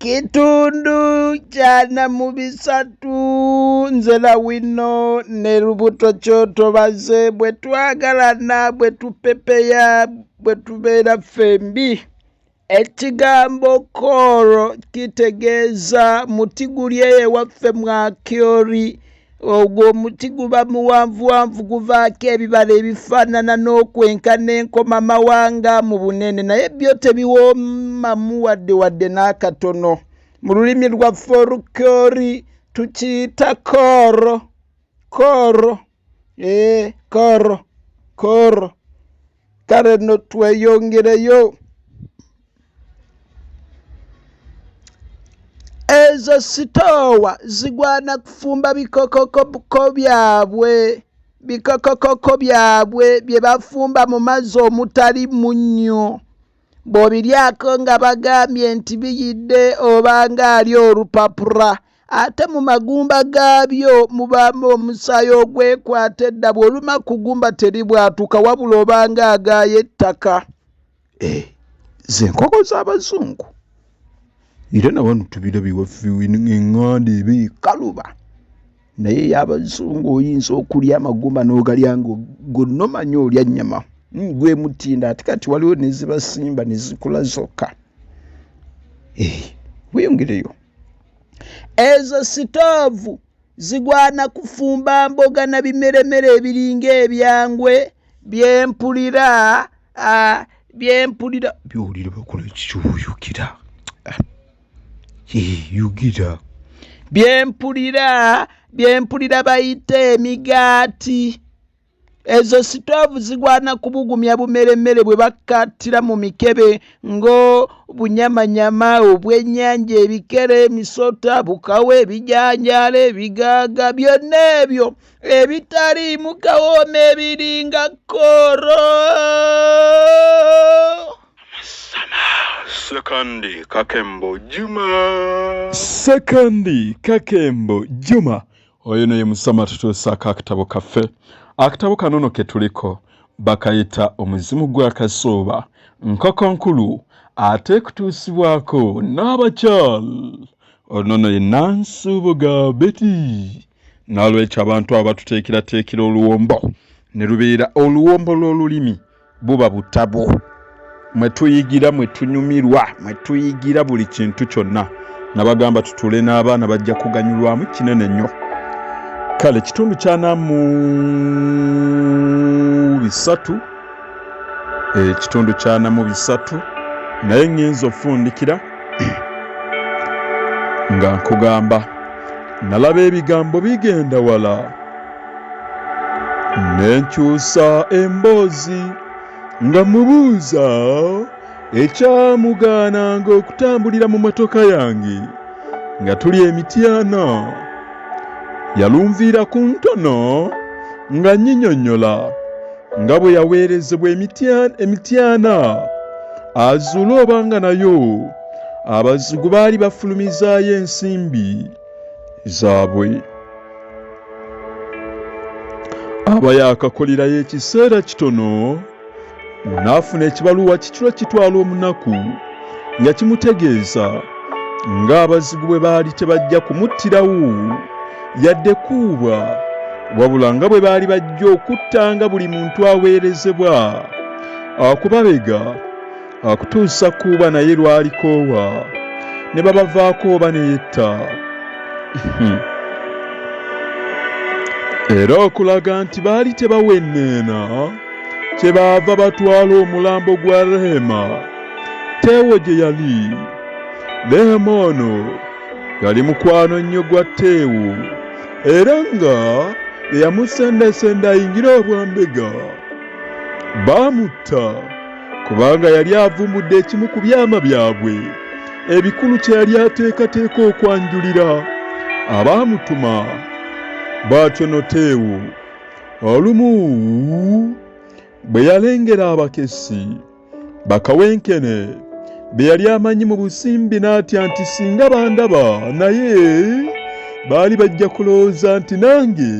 Kitundu kyana mu bisatu nze Lawino ne Lubuto Kyotobaze bwe twagalana, bwe tupepeya, bwe tubeera ffembi. Ekigambo kooro kitegeeza muti guli eyo ewaffe Mwakyori. Ogwo omuti guba muwanvuwanvu, guvaako ebibala ebifaanana n'okwenkana enkomamawanga mu bunene, naye byo tebiwoomamu wadde wadde n'akatono. Mu lulimi lwaffe Olukyori tukiyita kooro, kooro, ee kooro, kooro. Kale nno tweyongereyo. Ezo sitoowa zigwana kufumba bikokokoko byabwe, bikokokoko byabwe bye bafumba mu mazzi omutali munnyo. Bw'obiryako nga bagambye nti biyidde oba ng'ali olupapula. Ate mu magumba gaabyo mubaamu omusaayi ogwekwata edda, bw'oluma ku gumba teribwatuka wabula oba ng'agaayo ettaka. Eh, ze nkoko z'abazungu era na wano tubiraba ewaffe eŋŋanda eba ekaluba, naye ey'abazungu oyinza okulya amagumba n'ogalya nga gonna omanyi olya nnyama. Gwe mutindo. Ate kati waliwo ne zibasimba ne zikula zokka. Eh, weeyongereyo. Ezo sitoovu zigwana kufumba mboga na bimeremere ebiringa ebyangwe byempulira, byempulira byowulira bakola ekikyuyugira yugira byempulira, byempulira bayita emigaati. Ezo sitoovu zigwana kubugumya bumeremmere bwe bakkattira mu mikebe ng'obunyamanyama, obwennyanja, ebikere, emisota, bukawe, ebijanjaalo, ebigaaga, byonna ebyo ebitaliimu kawoomo ebiringa kkooro. Sekandi Kakembo Juma. Sekandi Kakembo Juma oyo naye musama tutuusaako akatabo kaffe. Akatabo kano no ke tuliko bakayita Omuzimu gwa Kasooba Nkoko Nkulu, ate kutuusibwako n'abakyal ono no ye Nansubuga Betty. N'olwekyo abantu abo batuteekerateekera oluwombo ne lubeera oluwombo lw'olulimi, buba butabo mwe tuyigira, mwe tunyumirwa, mwe tuyigira buli kintu kyonna. Nabagamba tutuule n'abaana bajja kuganyulwamu kinene nnyo. Kale kitundu kyana mu bisatu, ekitundu kyana mu bisatu, naye ŋŋenza ofundikira nga nkugamba nalaba ebigambo bigenda wala ne nkyusa emboozi nga mubuuza ekyamugaananga okutambulira mu motoka yange nga tuli emityana. Yalunviira ku ntono nga nnyinyonnyola nga bwe yaweerezebwa emityana azuule obanga nayo abazigu baali bafulumizaayo ensimbi zaabwe. Aba yaakakolerayo ekiseera kitono n'afuna ekibaluwa kikiro kitwala omunaku nga kimutegeeza ng'abazigu bwe baali tebajja kumuttirawo yadde kuubwa, wabula nga bwe baali bajja okuttanga buli muntu aweerezebwa akubabega akutuusa kuuba naye lwalikoowa ne babavaako oba ne yetta. Era okulaga nti baali tebawenneena, kye baava batwala omulambo gwa Rehema Teewo gye yali. Rehema ono yali mukwano nnyo gwa Teewo era nga eyamusendasenda ayingire obwambega. Baamutta kubanga yali avumbudde ekimu ku byama byabwe ebikulu kye yali ateekateeka okwanjulira abaamutuma. Bw'atyo no Teewo olumu bwe yalengera abakessi bakawenkene be yali amanyi mu busimbi n'atya nti singa bandaba naye baali bajja kulowooza nti nange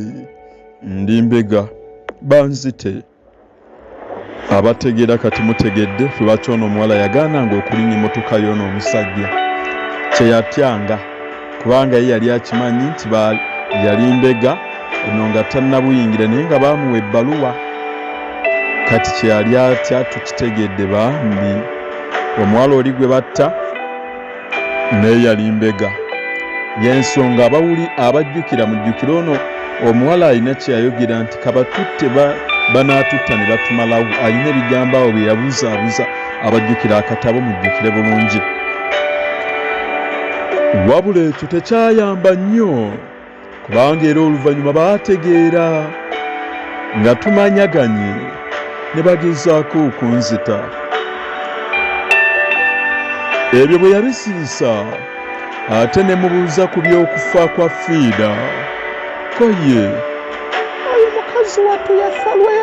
ndi mbega banzite. Abategeera kati mutegedde lwaki ono omuwala yagaananga okulinnya emmotoka y'ono omusajja. Kye yatyanga kubanga ye yali akimanyi nti yali mbega ono nga tannabuyingira naye nga baamuwa ebbaluwa. Kati kye yali atya tukitegedde bambi omuwala oli gwe batta naye yali mbega. Y'ensonga abawuli abajjukira mujjukire ono omuwala alina kye yayogera nti kabatutte banaatutta ne batumalawo alina ebigambo awo bye yabuzaabuza abajjukira akatabo mujjukire bulungi. Wabula ekyo tekyayamba nnyo kubanga era oluvannyuma baategeera nga tumanyaganye ne bagezaako okunzita. Ebyo bwe yabisirisa ate ne mubuuza ku by'okufa kwa Fiida ko ye Oyo mukazi wattu yafa lwe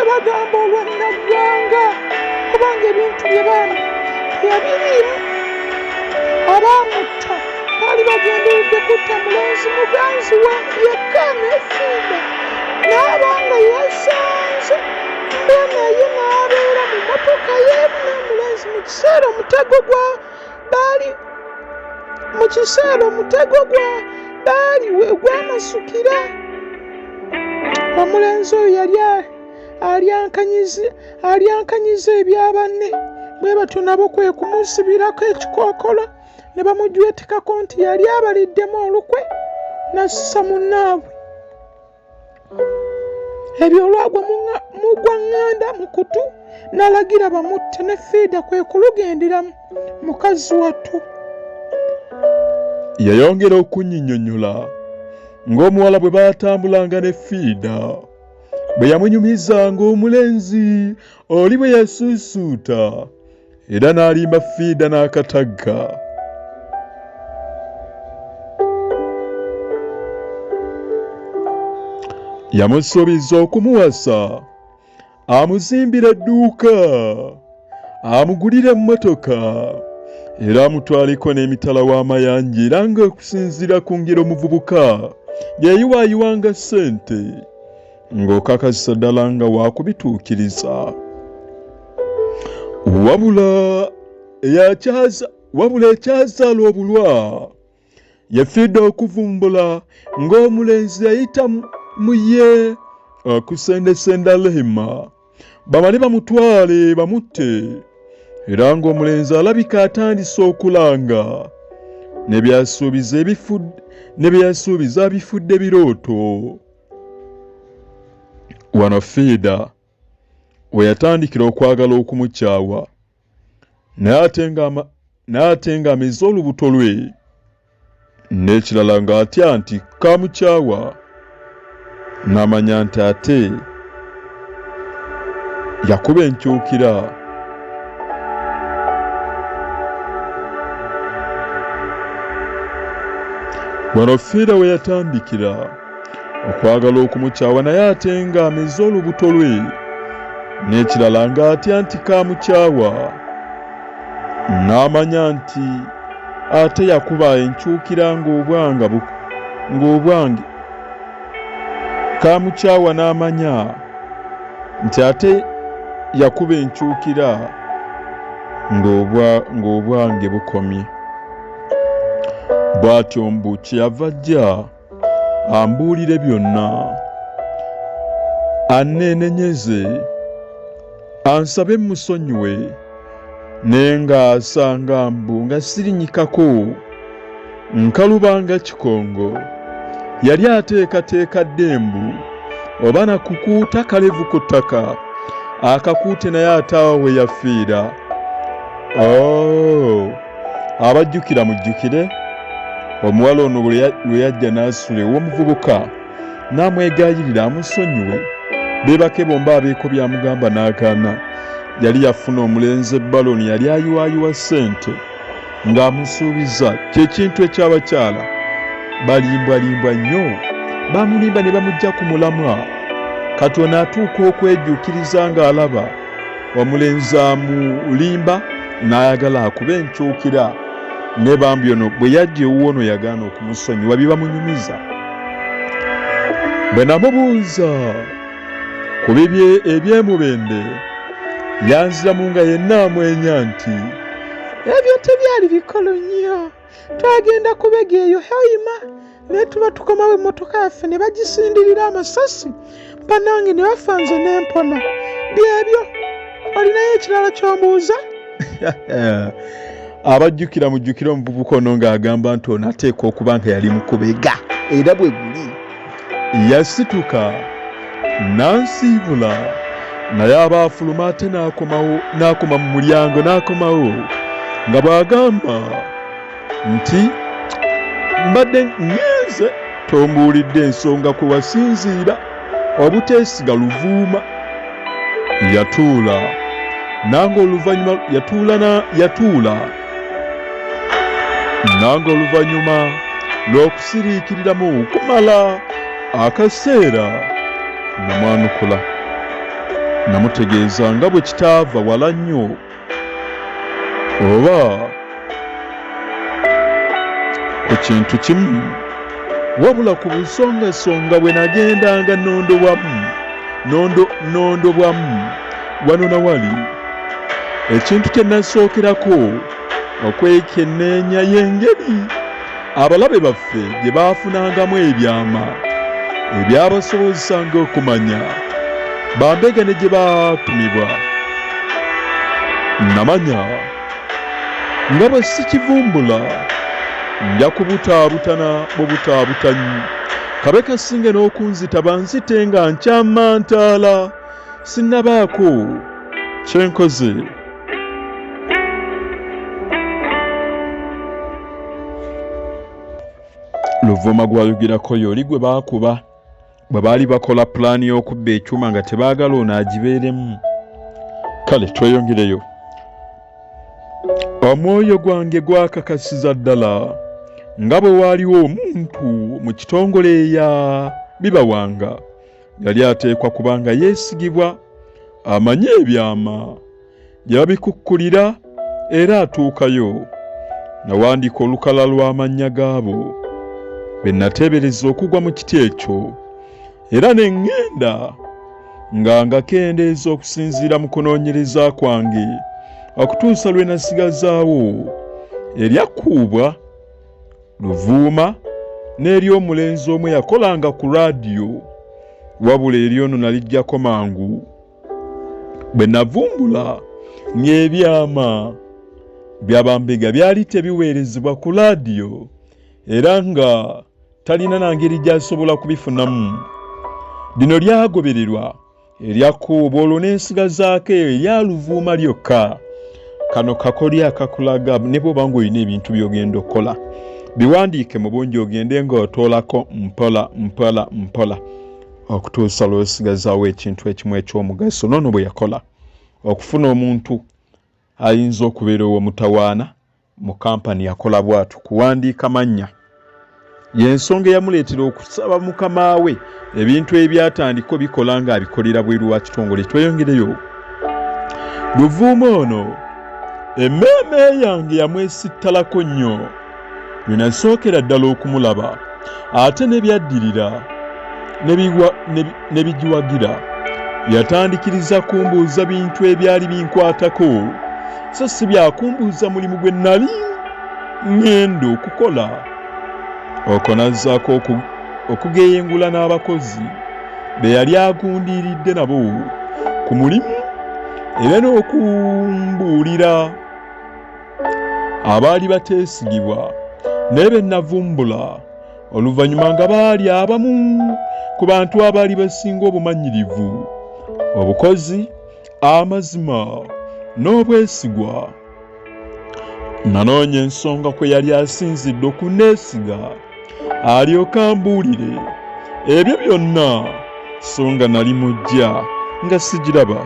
bagamba olwa Nnaggwanga kubanga ebintu bye bambi teyabiriimu. Abaamutta baali bagenderedde kutta mulenzi muganzi we yekka ne Fiida n'aba nga yasanze mbwa naye n'abeera mu mmotoka y'emu n'omulenzi mu kiseera omutego gwa baali mu kiseera omutego gwa baali we gwamasukira. Omulenzi oyo yali alyankanyiza ebya banne bwe batyo nabo kwe kumusibirako ekikookolo ne bamujwetekako nti yali abaliddemu olukwe n'assa munnaabwe. Ebyo olwagwa mugwa ŋŋanda mu kutu n'alagira bamutte ne Fiida kwe kulugenderamu mukazi wattu. Yayongera okunnyinnyonnyola ng'omuwala bwe baatambulanga ne Fiida bwe yamunyumizanga omulenzi oli bwe yasuusuuta era n'alimba Fiida n'akatagga. Yamusuubiza okumuwasa amuzimbire edduuka amugulire emmotoka era amutwaleko n'emitala w'amayanja era ng'okusinziira ku ngeri omuvubuka yeeyiwaayiwanga ssente ng'okakasa ddala nga waakubituukiriza. Wabula eyakyaza wabula ekyazaala obulwa yafiidde okuvumbula ng'omulenzi yayita mu ye okusendesenda Rehema bamale bamutwale bamutte era ng'omulenzi alabika atandise okulanga ne byasuubiza ne bye yasuubiza abifudde birooto. Wano Fiida we yatandikira okwagala okumukyawa naye ate ng'ameze olubuto lwe n'ekirala ng'atya nti kamukyawa n'amanya nti ate yakuba enkyukira. Wano Fiida we yatandikira okwagala okumukyawa naye ate ng'ameze olubuto lwe n'ekirala ng'atya nti kamukyawa n'amanya nti ate yakuba enkyukira ng'obwanga ng'obwange kamukyawa n'amanya nti ate yakuba enkyukira ng'obwange bukomye. Bw'atyo mbu kyeyava ajja ambuulire byonna anneenenyeze ansabe mmusonyiwe naye ng'asanga mbu nga sirinyikako nkaluba nga kikongo yali ateekateeka ddembu oba nakukuuta kalevu ku ttaka akakuute naye ate awo we yafiira. Oh, abajjukira mujjukire omuwala ono lwe yajja n'asula ew'omuvubuka n'amwegayirira amusonyiwe beebake bomba abeeko by'amugamba n'agaana. Yali yafuna omulenzi ebbaloni yali ayiwaayiwa ssente ng'amusuubiza kyekintu eky'abakyala balimbwalimbwa nnyo bamulimba ne bamujja ku mulamwa kati ono atuuka okwejjuukiriza ng'alaba omulenzi amulimba n'ayagala akube enkyukira ne bambi ono bwe yajja ewuwo ono yagaana okumusonyiwa bye bamunyumiza. Bwe namubuuza ku bibye eby'emubende yanziramu nga yenna amwenya nti Ebyo tebyali bikolo nnyo. Twagenda kubega eyo Hoima naye tuba tukomawo emmotoka yaffe ne bagisindirira amasasi bannange ne bafa nze ne mpona. Byebyo. Olinayo ekirala ky'ombuuza? Abajjukira mujjukire omuvubuka ono ng'agamba nti ono ateekwa okuba nga yali mukubega era bwe guli. Yasituka n'ansiibula naye aba afuluma ate n'akomawo n'akoma mu mulyango n'akomawo nga bw'agamba nti mbadde ŋŋenze tombuulidde ensonga kwe wasinziira obuteesiga luvuuma yatuula nange oluvannyuma yatuula na yatuula nange oluvannyuma lw'okusiriikiriramu okumala akaseera namwanukula namutegeeza nga bwe kitaava wala nnyo oba ku kintu kimu wabula ku busongasonga bwe nagendanga nondobwamu nondo nondobwamu wano na wali ekintu kye nasookerako okwekenneenya y'engeri abalabe baffe gye baafunangamu ebyama ebyabasobozesanga okumanya bambega ne gye baatumibwa. Namanya nga bwe sikivumbula nja kubutaabutana bubutaabutanyi kabe kasinge n'okunzita banzite nga nkyamantaala sinnabaako kye nkoze. Luvuuma gw'ayogerako y'oli gwe baakuba bwe baali bakola pulaani y'okubba ekyuma nga tebaagala ono agibeeremu. Kale tweyongereyo. Omwoyo gwange gwakakasiza ddala nga bwe waaliwo omuntu mu kitongole eya bibawanga yali ateekwa kuba nga yeesigibwa, amanyi ebyama gye babikukkulira era atuukayo. Nawandiika olukalala lw'amannya gaabo be nateebereza okugwa mu kiti ekyo era ne ŋŋenda nga ngakendeeza okusinziira mu kunoonyereza kwange okutuusa lwe nasigazaawo erya Kuubwa Luvuuma n'ery'omulenzi omu eyakolanga ku raadiyo wabula eryono nalijjako mangu bwe navumbula ng'ebyama byabambega byali tebiweerezebwa ku laadiyo era nga talina na ngeri gy'asobola kubifunamu. Lino lyagobererwa erya Kuuba olwo n'ensigazaako eyo erya Luvuuma lyokka. Kano kakolyo akakulaga ne bw'oba ng'olina ebintu by'ogenda okukola biwandiike mu bungi ogende ng'otoolako mpola mpola mpola okutuusa lw'osigazaawo ekintu ekimu eky'omugaso. N'ono bwe yakola okufuna omuntu ayinza okubeera ow'omutawaana mu kampani yakola bw'atyo kuwandiika mannya y'ensonga eyamuleetera okusaba mukama we ebintu ebyatandika obikola ng'abikolera bweru wa kitongole tweyongereyo luvuuma ono emmeeme yange yamwesittalako nnyo lwe nasookera ddala okumulaba ate ne byaddirira ne bigiwagira yatandikiriza kumbuuza bintu ebyali binkwatako so si byakumbuuza mulimu gwe nnali ŋŋenda okukola okwo n'azzaako okugeyengula n'abakozi be yali agundiiridde nabo ku mulimu era n'okumbuulira abaali bateesigibwa naye be navumbula oluvannyuma nga baali abamu ku bantu abaali basinga obumanyirivu obukozi amazima n'obwesigwa nanoonya ensonga kwe yali asinzidde okuneesiga alyoke ambuulire ebyo byonna so nga nali mujja nga sigiraba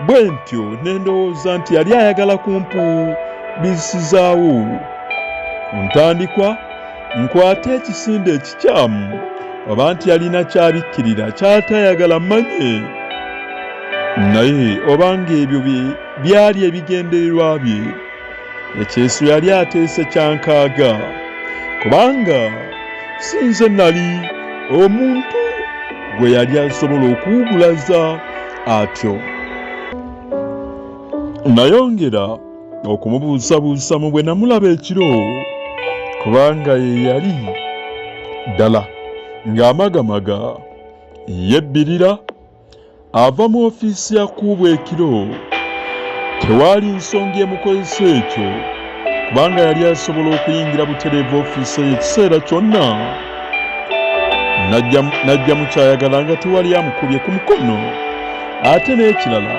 bwe ntyo ne ndowooza nti yali ayagala kumpubisizaawo ku ntandikwa nkwate ekisinde ekikyamu oba nti yalina kyabikkirira kyatayagala mmanye naye oba ng'ebyo byali ebigendererwa bye Ekyeso yali ateese kyankaaga kubanga si nze nali omuntu gwe yali asobola okuwugulaza atyo. Nayongera okumubuusabuusa mu bwe namulaba ekiro kubanga ye yali ddala ng'amagamaga yebbirira ava mu ofiisi ya Kuubwa ekiro. Tewaali nsonga emukozesa ekyo kubanga yali asobola okuyingira butereevu ofiisi eyo ekiseera kyonna n'ajja mu kyayagala nga tewali amukubye ku mukono. Ate n'ekirala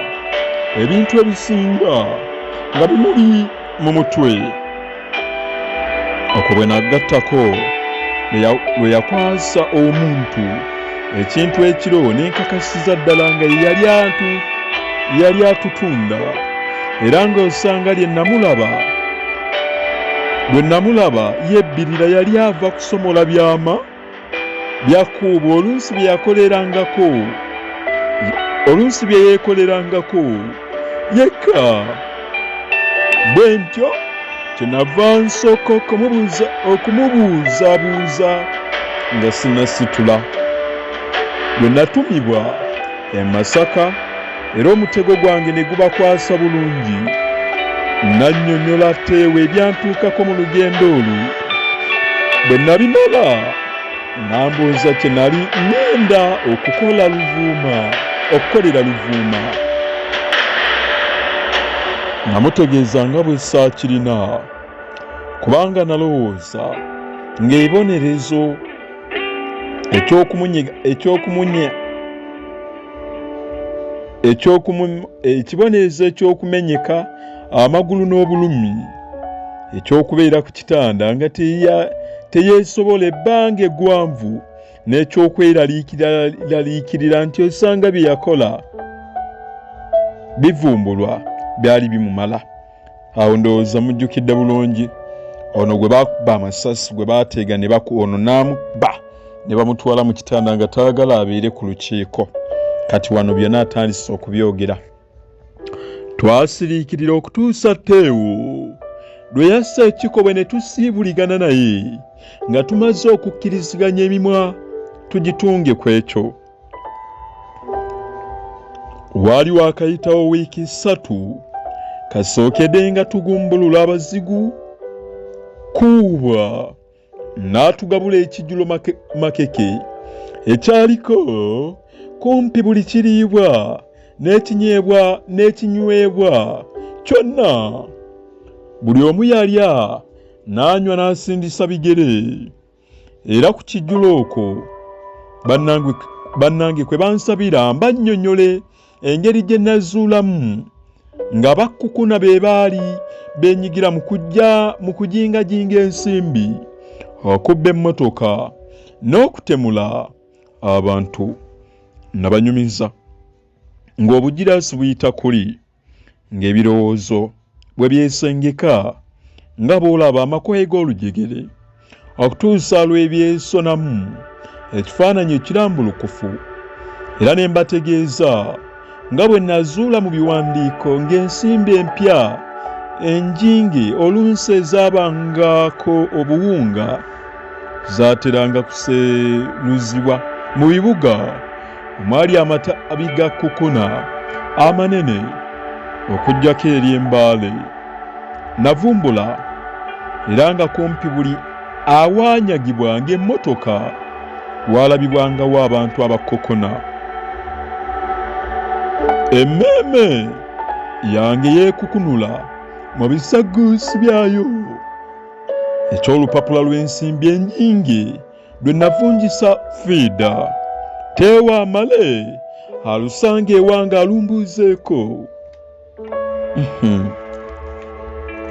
ebintu ebisinga nga bimuli mu mutwe. Okwo bwe nagattako lwe yakwasa omuntu ekintu ekiro ne nkakasiza ddala nga ye yali atutunda era ng'osanga lye namulaba lwe namulaba yebbirira yali ava kusomola byama byakuubwa oluusi bye yakolerangako oluusi bye yeekolerangako yekka bwe ntyo kyenava nsooka okumubuuza okumubuuzabuuza nga sinasitula lwe natumibwa e Masaka era omutego gwange ne gubakwasa bulungi. Nannyonnyola Teewo ebyantuukako mu lugendo olwo. Bwe nabimala n'ambuuza kye nali ŋŋenda okukola Luvuuma okukolera Luvuuma. Namutegeeza nga bwe saakirina kubanga nalowooza ng'ebibonerezo eky'okumunyiga eky'okumunya ekibonerezo eky'okumenyeka amagulu n'obulumi eky'okubeera ku kitanda nga teyeesobola ebbanga eggwanvu n'ekyokweraliikirira nti osanga bye yakola bivumbulwa byali bimumala. Awo ndowooza mujjukidde bulungi ono gwe bakuba amasasi gwe baateega ne baku ono n'amukuba ne bamutwala mu kitanda nga tayagala abeere ku lukiiko. Kati wano byonna atandise okubyogera. Twasiriikirira okutuusa Teewo lwe yassa ekikobwe ne tusiibuligana naye nga tumaze okukkiriziganya emimwa tugitunge ku ekyo. Waali waakayitawo wiiki ssatu kasookedde nga tugumbulula abazigu Kuubwa n'atugabula ekijjulo makeke ekyaliko kumpi buli kiriibwa n'ekinyeebwa n'ekinywebwa kyonna. Buli omu yalya n'anywa n'asindisa bigere. Era ku kijjulo okwo bannange kwe bansabira mbannyonnyole engeri gye nazuulamu nga bakkukuna be baali beenyigira mu kujja mu kujingajinga ensimbi, okubba emmotoka n'okutemula abantu. Nabanyumiza ng'obugiraasi buyita kuli. Ng'ebirowoozo bwe byesengeka nga bw'olaba amakoye g'olujegere okutuusa lwe byesonamu ekifaananyi ekirambulukufu, era ne mbategeeza nga bwe nazuula mu biwandiiko ng'ensimbi empya enjinge oluusi ezaabangako obuwunga zaateranga kuseeruzibwa mu bibuga omwali amatabi ga kukuna amanene okuggyako ery'embaale. Navumbula era nga kumpi buli awaanyagibwa ng'emmotoka waalabibwangawo abantu abakokona. Emmeeme yange yeekukunula mu bisagguusi byayo eky'olupapula lw'ensimbi ennyingi lwe navunjisa Fiida. Teewa amale alusanga ewange alumbuuzeeko.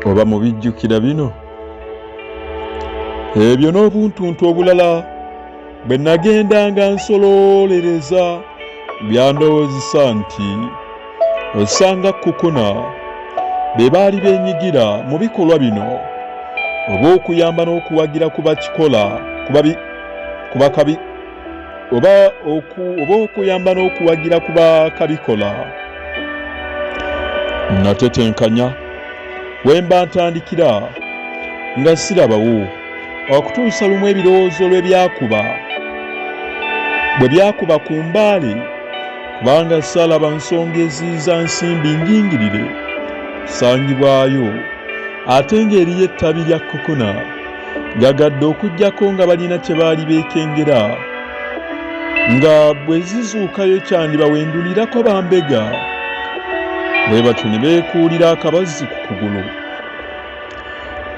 Oba mubijjukira bino? Ebyo n'obuntuntu obulala bwe nagendanga nsoloolereza byandowoozesa nti osanga Kukuna be baali beenyigira mu bikolwa bino oba okuyamba n'okuwagira ku bakikola ku bakabi oba oku, oba okuyamba n'okuwagira ku bakabikola. Natetenkanya we mba ntandikira nga sirabawo okutuusa lumu ebirowoozo lwe byakuba bwe byakuba ku mbaale kubanga saalaba nsonga eziyiza nsimbi njingirire. kusangibwayo ate ng'eriyo ettabi lya Kokona gagadde okuggyako nga balina kye baali beekengera nga bwe zizuukayo kyandibawendulirako bambega bwe batyo ne beekuulira akabazzi ku kugulu.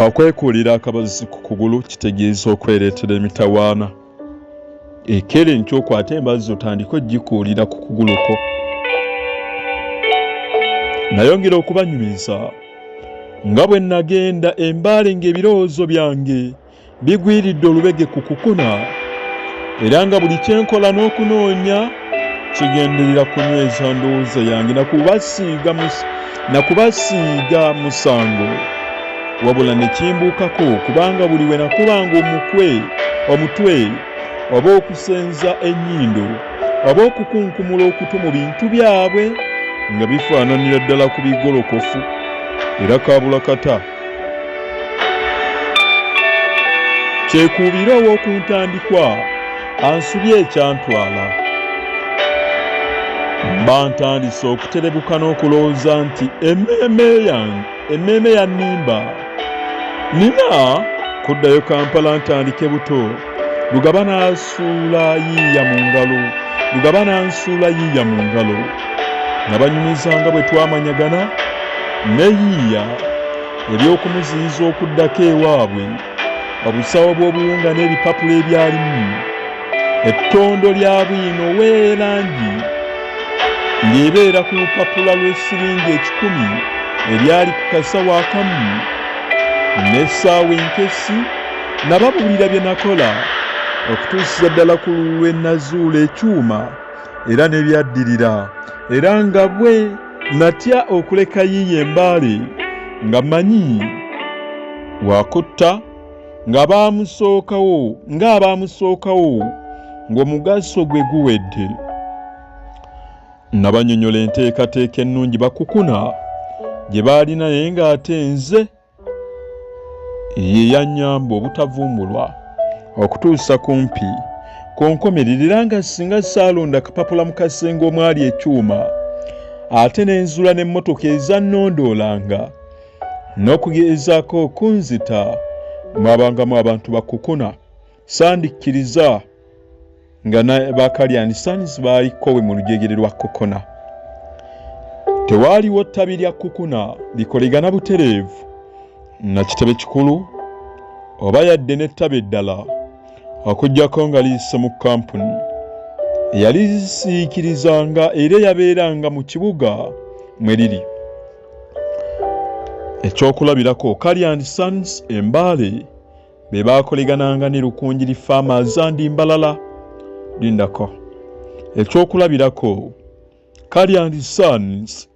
Okwekuulira akabazzi ku kugulu kitegeeza okwereetera emitawaana. Ekere nti okwate embazzi otandike ogikuulira ku kugulu kwo. Nayongera okubanyumiza nga bwe nagenda embaale ng'ebirowoozo byange bigwiridde olubege ku kukuna era nga buli kyenkola n'okunoonya kigenderera kunyweza ndowooza yange na kubasiiga musango wabula ne kimbuukako kubanga buli we nakubanga omukwe omutwe oba okusenza ennyindo oba okukunkumula okutu mu bintu byabwe nga bifaananira ddala ku bigolokofu era kaabula kata Kyekuubira ow'oku ntandikwa ansubye ekyantwala. Mba ntandise okuterebuka n'okulowooza nti emmeeme yange emmeeme yannimba. Nina kuddayo Kampala ntandike buto. Lugaba n'asuula yiiya mu ngalo. Lugaba n'ansuula yiiya mu ngalo. Nabanyumiza nga bwe twamanyagana ne yiiya eby'okumuziyiza okuddako ewaabwe, obusawo bw'obuwunga n'ebipapula ebyalimu, ettondo lya bwino ow'erangi ng'ebeera ku lupapula lw'essiringi ekikumi eryali ku kasawo akamu n'essaawa enkessi. Nababuulira bye nakola okutuusiza ddala ku lwe nazuula ekyuma era n'ebyaddirira era nga bwe Natya okuleka yiiyo embaale nga mmanyi wakutta nga baamusookawo ng'abaamusookawo ng'omugaso gwe guwedde. Nabanyonyola enteekateeka ennungi bakukuna gye baalina naye ng'ate nze Ye yannyamba obutavumbulwa okutuusa kumpi ku nkomerero era nga singa saalonda kapapula mu kasenge omwali ekyuma ate ne nzuula n'emmotoka ezannondoolanga n'okugezaako okunzita mwabangamu abantu bakukuna sandikkiriza nga ne ba Kalyan Sons baali kkowe mu lujegere lwa Kokona. Tewaaliwo ttabi lya Kukuna likolegana butereevu na kitebe kikulu oba yadde n'ettabi eddala okuggyako nga liyise mu kkampuni eyalisiikirizanga era eyabeeranga mu kibuga mwe liri. Ekyokulabirako, Kalyan Sons e Mbale be baakolegananga ne Rukungiri Farmers and Mbalala. Lindako. Ekyokulabirako, Kali and Sons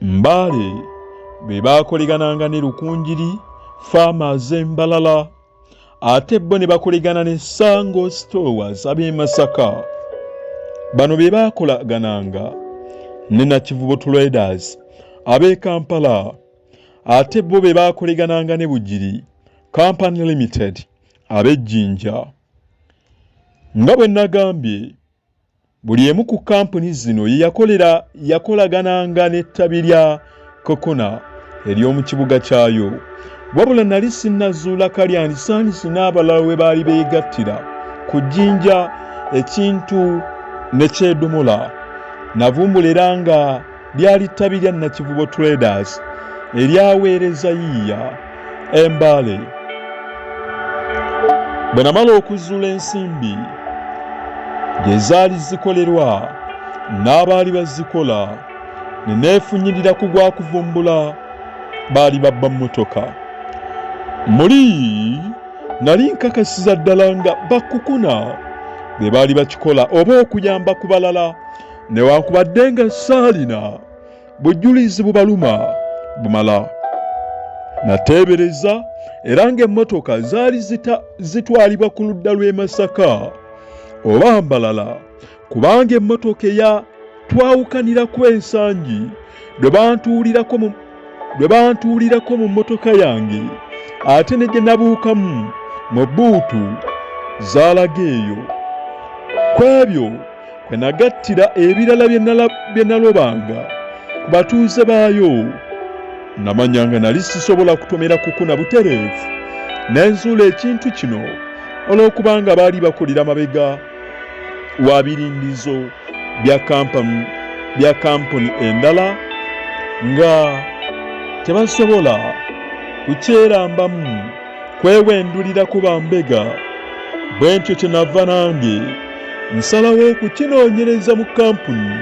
Mbale be baakolegananga ne Rukungiri Farmers e Mbalala ate bo ne bakolegana ne Sango Stores ab'e Masaka. Bano be baakolagananga ne Nakivubo Traders ab'e Kampala. Ate bo be baakolegananga ne Bugiri Company Limited ab'e Jinja. Nga bwe nagambye, buli emu ku kkampuni zino ye yakolera yakolagananga n'ettabi lya Kokona ery'omu kibuga kyayo. Wabula nali sinnazuula Kalyan Sons n'abalala we baali beegattira ku Jinja ekintu ne kyedomola. Navumbula era nga lyali ttabi lya Nakivubo Traders eryaweereza yiiya e Mbale. Bwe namala okuzuula ensimbi gye zaali zikolerwa n'abaali bazikola ne neefunyirira ku gwa kuvumbula baali babba mmotoka. Muli nali nkakasiza ddala nga bakukuna be baali bakikola oba okuyamba ku balala Newankubadde nga saalina bujulizi bubaluma bumala, nateebereza era ng'emmotoka zaali zitwalibwa ku ludda lw'e Masaka oba Mbalala kubanga emmotoka eya twawukanirako ensangi lwe bantuulirako mu mmotoka yange ate ne gye nabuukamu mu bbuutu zaalaga eyo. Ku ebyo kwe nagattira ebirala bye nalobanga ku batuuze baayo. Namanya nga nali sisobola kutomera kukuna butereevu ne nzuula ekintu kino olw'okubanga baali bakulira mabega wa birindizo bya kampani bya kampuni endala nga tebasobola kukyerambamu kwewendulira ku bambega. Bwe ntyo kye nava nange nsalawo okukinoonyereza mu kampuni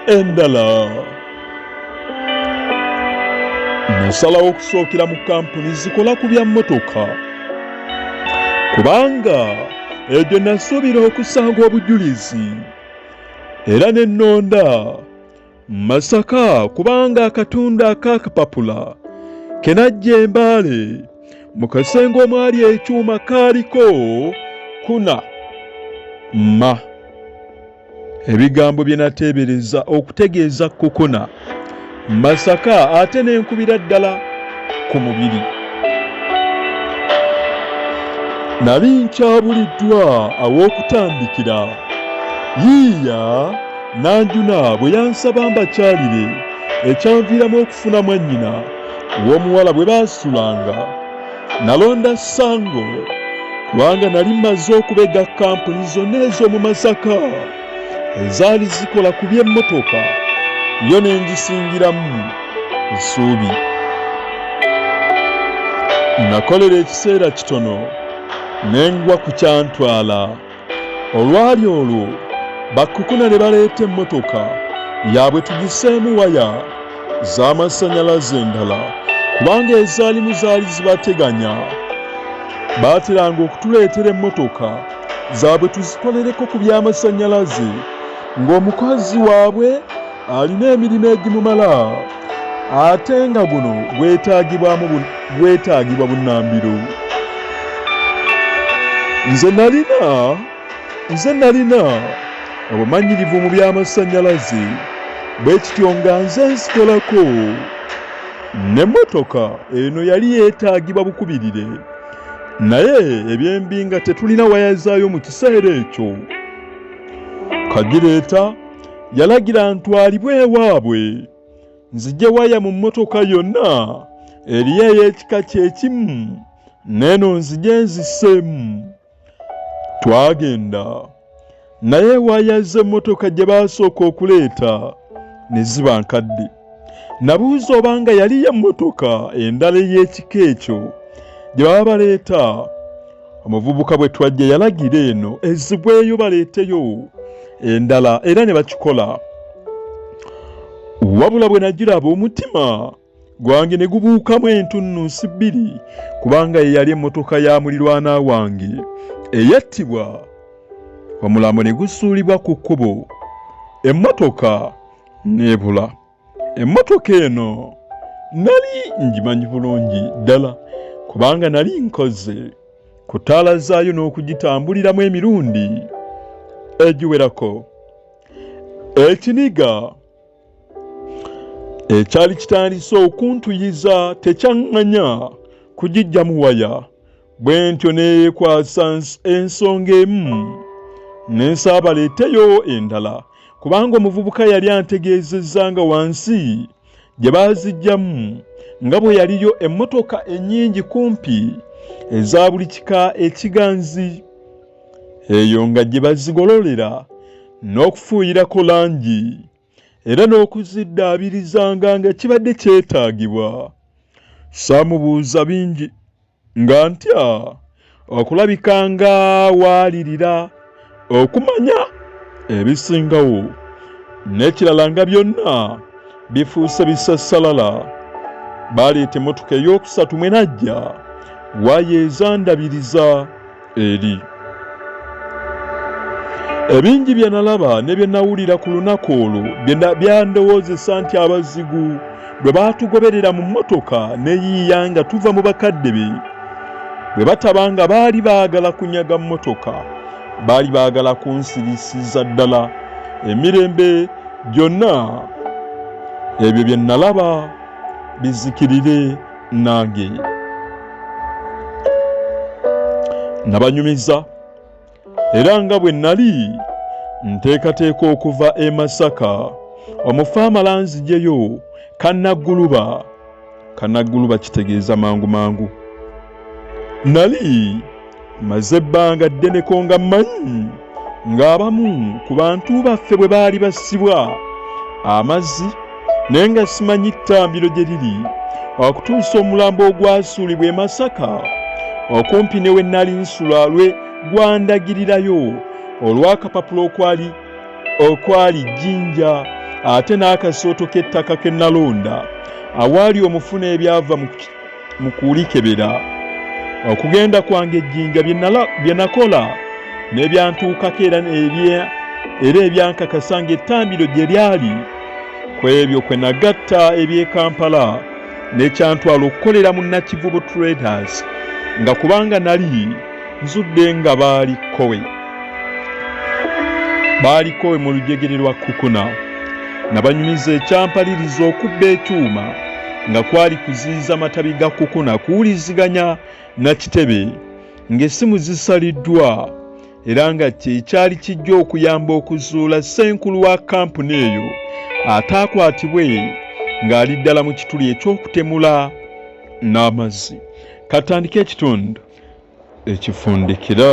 endala. Nasalawo okusookera mu kampuni zikola ku bya mmotoka kubanga egyo nasuubira okusanga obujulizi era ne nnonda Masaka kubanga akatundu ak'akapapula ke najja e Mbale mu kasenge omwali ekyuma kaaliko kuna ma ebigambo bye nateebereza okutegeeza kukuna Masaka ate ne nkubira ddala ku mubiri. Nali nkyabuliddwa aw'okutandikira. Yiiya Nanjuna bwe yansaba mbakyalire ekyanviiramu okufuna mwannyina w'omuwala bwe baasulanga. Nalonda Ssango kubanga nali mmaze okubega kkampuni zonna ez'omu Masaka ezaali zikola ku by'emmotoka yo ne ngisingiramu essuubi. Nakolera ekiseera kitono ne ngwa ku kyantwala. Olwali olwo bakkukuna ne baleeta emmotoka yaabwe tugiseemu waya z'amasannyalaze endala kubanga ezaalimu zaali zibateganya. Baateranga okutuleetera emmotoka zaabwe tuzikolereko ku by'amasannyalaze ng'omukozi waabwe alina emirimu egimumala ate nga guno gwetaagibwa bunnambiro. Nze nalina nze nalina obumanyirivu mu by'amasannyalaze bwe kityo nga nze nzikolako. N'emmotoka eno yali yeetaagibwa bukubirire naye ebyembi nga tetulina waya zaayo mu kiseera ekyo. Kagireeta yalagira ntwalibwe ewaabwe nzigye waya mu mmotoka yonna eriyo ey'ekika kyekimu n'eno nzigye nzisseemu. Twagenda naye waya z'emmotoka gye baasooka okuleeta ne ziba nkadde. Nabuuza obanga yaliyo emmotoka endala ey'ekika ekyo gye baba baleeta. Omuvubuka bwe twajja yalagira eno ezibweyo baleeteyo endala era ne bakikola. Wabula bwe nagiraba omutima gwange ne gubuukamu entunnunsi bbiri kubanga ye yali emmotoka ya mulirwana wange eyattibwa omulambo ne gusuulibwa ku kkubo emmotoka n'ebula. Emmotoka eno nali ngimanyi bulungi ddala kubanga nali nkoze ku ttaala zaayo n'okugitambuliramu emirundi egiwerako. Ekiniga ekyali kitandise okuntuyiza tekyaŋŋanya kugiggyamu waya bwe ntyo neekwasa ensonga emu ne nsaba baleeteyo endala kubanga omuvubuka yali antegeezezza nga wansi gye baaziggyamu nga bwe yaliyo emmotoka ennyingi kumpi eza buli kika ekiganzi eyo nga gye bazigololera n'okufuuyirako langi era n'okuziddaabirizanga nga kibadde kyetaagibwa. Saamubuuza bingi nga ntya okulabika nga waalirira okumanya ebisingawo n'ekirala nga byonna bifuuse bisassalala. Baaleeta emmotoka ey'okusatu mwe najja waya ezandabiriza eri. Ebingi bye nalaba ne bye nawulira ku lunaku olwo byandowoozesa nti abazigu bwe baatugoberera mu mmotoka ne yiiya nga tuva mu bakadde be bwe bataba nga baali baagala kunyaga mmotoka baali baagala kunsirisiza ddala emirembe gyonna ebyo bye nalaba bizikirire nange. Nabanyumiza era nga bwe nali nteekateeka okuva e Masaka omufu amala nzijeyo kannagguluba. Kanaggulu bakitegeeza mangu mangu. Nali maze ebbanga ddeneko nga mmanyi ng'abamu ku bantu baffe bwe baali bassibwa amazzi naye nga simanyi ttambiro gye liri okutuusa omulambo ogwasuulibwa e Masaka okumpi ne we nnali nsula lwe gwandagirirayo olw'akapapula okwali okwali jjinja ate n'akasooto k'ettaka ke nalonda awaali omufu n'ebyava mu kulikebera. Okugenda kwange ejjinja bye nakola n'ebyantuukako era era ebyankakasa ng'ettambiro gye lyali ku ebyo kwe nagatta eby'e Kampala n'ekyantwala okukolera mu Nakivubo Traders nga kubanga nali nzudde nga baali kkowe baali kkowe mu lujegere lwa kukuna nabanyumiza ekyampaliriza okubba ekyuma nga kwali kuziyiza matabi ga kukuna kuwuliziganya na kitebe ng'essimu zisaliddwa era nga kye kyali kijja okuyamba okuzuula ssenkulu wa kampuni eyo ataakwatibwe ng'ali ddala mu kituli eky'okutemula n'amazzi. Katandike ekitundu ekifundikira.